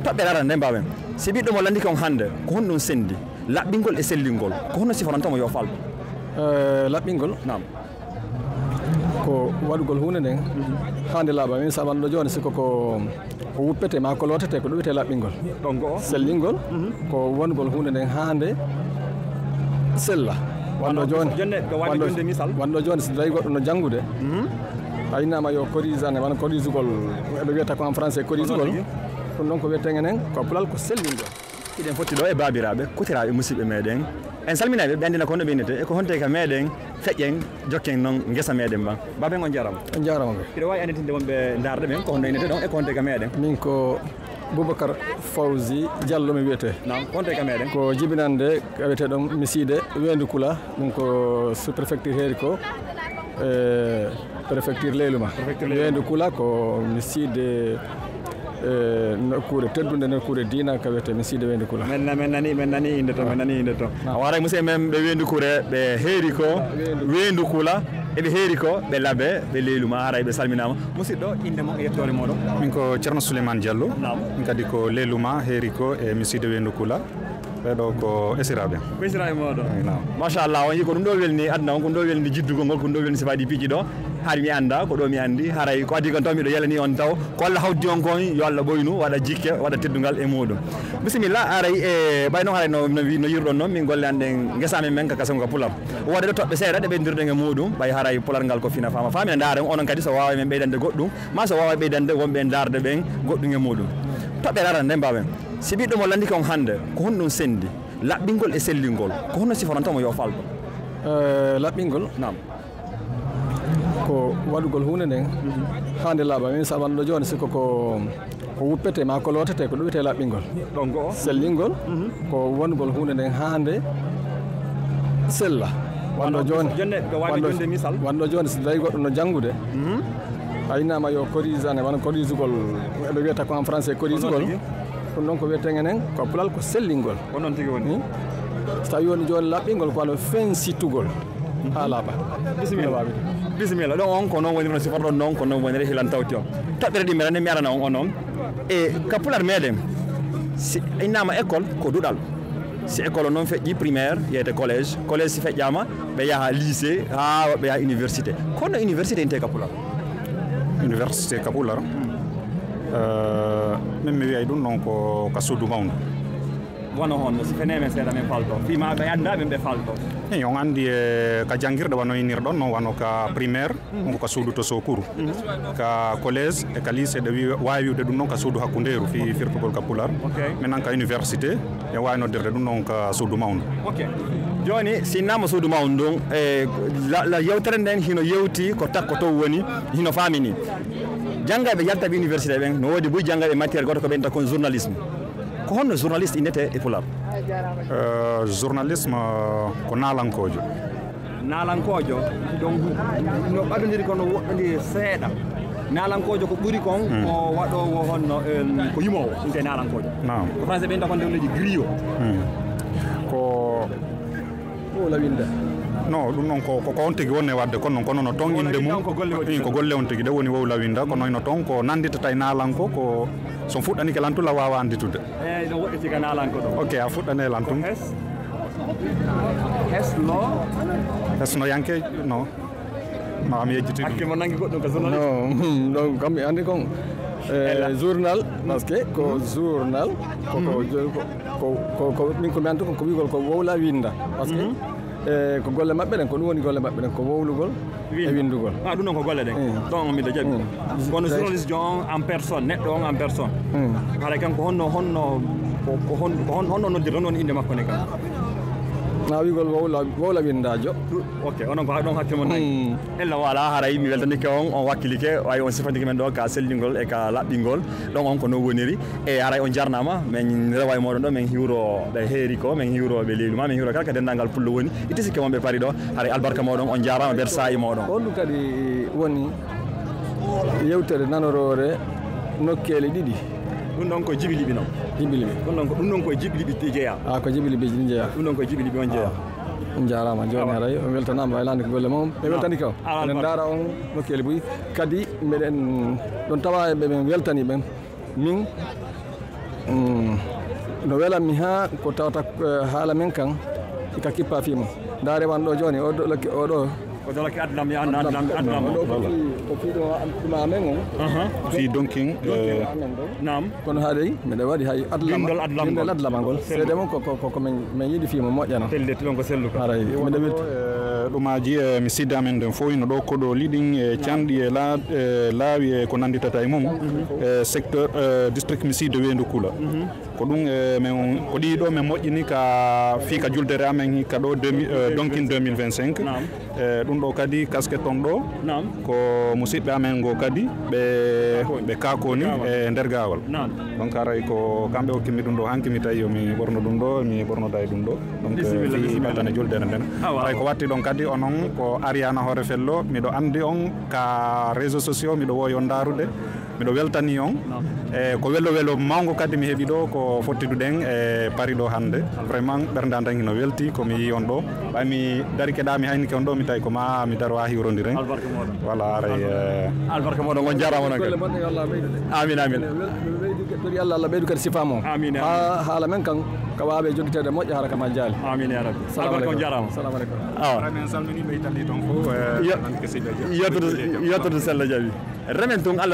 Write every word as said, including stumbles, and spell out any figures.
Toɓɓere arande nde mbaawen. Si ɓiɗɗo mo lanndike on hannde, ko honɗum senndi laɓɓingol e sellingol? Ko honno siforanto mo yo falɗo? Eh, laɓɓingol. Naam. Ko waɗugol huunde nden haa nde laaɓa. Min sa wonɗo jooni, si ko, ko, ko wuppetee maa ko lootetee, ko ɗum wiyetee laɓɓingol. Donc o? Sellingol, ko wonugol huunde nden haa nde sella. Wano wonɗo jooni, jonne, ɗo waawi wonɗo, jonde misal. Wonɗo jooni, si tawi goɗɗo no janngude, a innama yo corrige ane, wano corrigugol, ɓe wiyata ko en français corrigugol. Ko noon tigi. Ɗum ɗon ko wiyetee enen ko pulal ko sellingol. Hiɗen fotti ɗo e baabiraaɓe, kutiraaɓe, musidɓe meɗen. En salminaɓe, ɓe anndina ko no ɓe innete, e ko honte ka meɗen, feƴƴen, jokken noon ngesa meɗen ban. Baaben, on njaaraama. On njaaraama kay. Hiɗo waawi annditinde wonɓe ndaarde ɓen, ko honno innete ɗon, e ko honte ka meɗen? Min ko Boubacar Fawzi Diallo mi wiyetee. Naam, ko honte ka meɗen? Ko jibinande ka wiyetee ɗon Misiide Weendu Kula, ɗum ko sous-préfecture Heeriko, e préfecture Leyluma. Préfecture Leyluma. Weendu Kula ko Misiide, e nokkuure teddunde, nokkuure diina ka wiyetee Misiide Weendu Kula. Men na-, men nani, men nani innde to, men nani innde to. Naam. A waray musidɓe men ɓe Weendu Kure, ɓe Heeriko, Weendu Kula, eɓe Heeriko, ɓe Labe, ɓe Leyluma, haray ɓe salminaama. Musidɗo, innde mon e yettoore mooɗon? Min ko Ceerno Souleymane Diallo. Naam. Min kadi ko Leyluma, Heeriko e Misiide Weendu Kula. Ɓee ɗoo ko esiraaɓe. Ko esiraaɓe mooɗon. Eey, naam. Machallah, on yii ko ɗum ɗoo welni aduna on, ko ɗum ɗoo welni jiddugol ngol, ko ɗum ɗoo welni sifaaji piiji ɗoo. Hari mi annda, ko ɗoo mi anndi, haray ko adii kon taw miɗo yalani on taw. Ko Allah hawdi on kon, yo Allah ɓoynu, waɗa jikke, waɗa teddungal e muuɗum. Bisimilla, haray e ɓay noon haray no, no wi-, no yiruɗon noon, min golle an ɗen ngesa amen men ka kasen ka pular. Woodee ɗo toɓɓe seeɗa ɗe ɓeydirɗen e muuɗum, ɓay haray pular ngal ko fina faama. Faamina ndaaren onon kadi so waaway men ɓeydande goɗɗum, maa so waaway ɓeydande wonɓe e ndaarde ɓen goɗɗum e muuɗum. Toɓɓere arande nde mbaawen. Si ɓiɗɗo mo lanndike on hannde, ko honɗum senndi laɓɓingol e sellingol? Ko honno siforanto mo yo falɗo? Eh, laɓɓingol. Naam. Ko waɗugol huunde nden haa nde laaɓa. Min sa wonɗo jooni, si ko, ko, ko wuppetee maa ko lootetee, ko ɗum wiyetee laɓɓingol. Donc o? Sellingol, ko wonugol huunde nden haa nde sella. Wano wonɗo jooni, jonne, ɗo waawi wonɗo, jonde misal. Wonɗo jooni, si tawi goɗɗo no janngude, a innama yo corrige ane, wano corrigugol, ɓe wiyata ko en français corrigugol. Ko noon tigi. Ɗum ɗon ko wiyetee enen ko pulal ko sellingol. Ko noon tigi woni. Hmm? So tawi woni jooni laɓɓingol ko wano fensitugol. Haa laaɓa. Bisimilla. Bisimilla. Ɗon on ko noon woniri no siforɗon noon, ko noon woniri hilan tawti on. Toɓɓere ɗimmere nde mi arana on onon. E ka pular meɗen, si innama école ko duɗal. Si école o noon feƴƴi primaire, yeeyete collège. Collège si feƴƴaama, ɓe yaha lycée, haa ɓe yaha université. Kono université inte ka pular? Université ka pular? Eh, min mi wiyay ɗum ɗon ko ka suudu mawndu. Wano honno, si fenee men seeɗa men falto. Fii ma ɓe annda ɓen ɓe falto. Eey, on anndi e ka janngirɗe wano innirɗon, no wano ka primaire, ɗum ko ka suudu to Sokuru. Ka collège e ka lycée ɗe wi-, waawi wi'ude ɗum noon ka suudu hakkundeeru fii firtugol ka pular. Ok. Maintenant ka université, en waawi noddirde ɗum noon ka suudu mawndu. Ok. Jooni, si innama suudu mawndu ndun, e la, la yewtere nden hino yewti ko takko to woni, hino faamini. Janngayɓe yaltaaɓe université ɓen, no woodi buy janngayɓe matière gooto ko ɓe innta kon journalisme. Ko honno journaliste innetee e pular? Eh, journalisme, eh, ko naalankoojo. Naalankoojo, donc, no ɓadondiri kono woɗɗondiri seeɗa. Naalankoojo ko ɓuri kon ko waɗoowo honno, em, ko yimoowo, inte naalankoojo. Naam. Ko français ɓe innta kon ndewleeji griot. Hmm. Ko Wowla winnda. No, ɗum noon ko, ko, ko on tigi woni e waɗde, kono noon, kono no toon innde mum. Wowla winnda on ko golle on tigi. Ko golle on tigi, ɗe woni wowla winnda, kono ino toon ko nannditata e naalanko, ko so fuɗɗanike lan tula waawa annditude. Eey, no woɗɗiti ka naalanko ɗo. Ok, a fuɗɗane lan tun. Hes-, hesno. Hesno yanke, no. Ma mi yejjiti ɗum. Hakke mo nangi goɗɗum ka journaliste? Non, donc, kam mi anndi kon, eh, journal, parce que ko journal, ko, ko, ko, ko, ko, ko, min ko mi anndi kon ko wi'ugol ko wowla winnda. Parce que, eh, ko golle maɓɓe ɗen, ko ɗum woni golle maɓɓe ɗen, ko wowlugol e winndugol. Ah, ɗum noon ko golle ɗen. Mm. Ɗon on miɗo jaɓi. Mm. Kono journaliste jo on en personne, neɗɗo on en personne. Mm. Haray kanko honno, honno, ko, ko hon-, ko hon-, honno noddirta, honno woni innde makko ne kan? Na wi'ugol wowla, wowla winndaajo. Ok, onon ko ɗon hakke mon nani. Mm. Ella wala, haray mi weltanike on, on wakkilike, way on sifantike men ɗo ka sellingol e ka laɓɓingol. Ɗon on ko non woniri. E haray on jarnama, men rewa e moɗon ɗo, men hiwro ɓe heeri ko, men hiwro ɓe leylu ma, men hiwro kala ka denndangal pullo woni. Itti sikke mon ɓe pari ɗo, haray albarka moɗon, on jarama, ber saa'i moɗon. Ko honɗum kadi woni yewtere nanoroore nokkeeli ɗiɗi? Ɗum ɗon ko jibiliɓi non. Jibiliɓi. Ɗum ɗon ko, ɗum ɗon ko e jibiliɓi jeyaa. Ah, ko jibiliɓi jeyaa. Ɗum ɗon ko e jibiliɓi on jeyaa. Ah. On jaaraama. Jooni haray on weltanaama, waylande ko golle mon. Ɓe weltani kam. Eɗen ndaara on nokkeeli buy. Kadi meɗen ɗon tawa e ɓe men weltani ɓen. Min, Mm. No welammi haa ko tawata, eh, haala men kan, ka kippa fii mum. Ndaare wan ɗo jooni, o ɗo, o ɗo. O ɗo ki adlam, ya adlam, adlam. O ɗo ko fii, ko fii ɗo, ɗum amen on. Aha. Fii Donkin, Donkin eh, amen ɗo. Naam. Kono haɗay, miɗo waɗi hay adlama. Bindol adlam ngol. Bindol adlama ngol. Sellu. Seede mum ko, ko, ko, ko men, men yiɗi fii mo moƴƴana. Sellit ɗon ko selluka. Haray, miɗo welti. Eh, ɗumaaji, eh, mi sidda amen nden fof ino ɗo koɗo liɗin, eh, canɗi e la-, eh, laawi e ko nannditata e mum. Mhm. Eh, secteur, eh, district mi sidda Weendu Kula. Mhm. Ko ɗum, eh, men, ko ɗi ɗo men moƴƴini ka fii ka juldere amen hikka ɗo deux mille, eh, Donkin deux mille vingt-cinq. Naam. Eh, ɗum ɗo kadi casquette on ɗo. Naam. Ko musidɓe amen ngo kadi ɓe, ɓe kaakoni e nder gaawal. Naam. Donc haray ko kamɓe okkimi ɗum ɗo, hanki mi tawi yo mi ɓorno ɗum ɗo, mi ɓornoda e ɗum ɗo. Donc, eh, fii ɓattane juldere nden. Awa, haray ko watti ɗon kadi onon ko Ariana Hoore Fello, miɗo anndi on ka réseaux sociaux, miɗo woowi on ndaarude. Miɗo weltani on. Naam. E ko welo welo mawngo kadi mi heɓi ɗo ko fottiduɗen e Paris ɗo hannde. Vraiment ɓernde an tan hino welti ko mi yii on ɗo. Ɓay mi darike ɗa mi haynike on ɗo mi tawi ko ma mi daro ha hiwrondiren. Albarka moɗon. Voilà, aray, eh. Albarka moɗon, on jarama non kadi. Golle moƴƴe, yo Allah ɓeydu ɗe. Amin, amin. Wel-, wel-, weydi ke-, tori Allah, Allah ɓeydu kadi sifa mo. Amin, amin. Ha, haala men kan ka wawe jogitede moƴƴa hara kam ha jaali. Amin ya rabbi. Salamu aleykum. Albarka on jarama. Salamu aleykum. Awa. Aray, men salmini ɓe Italie ton fof, eh, yo-, nan ke siɗɗo je. Yettude, yettude sella jaabi. Remen tun Allah.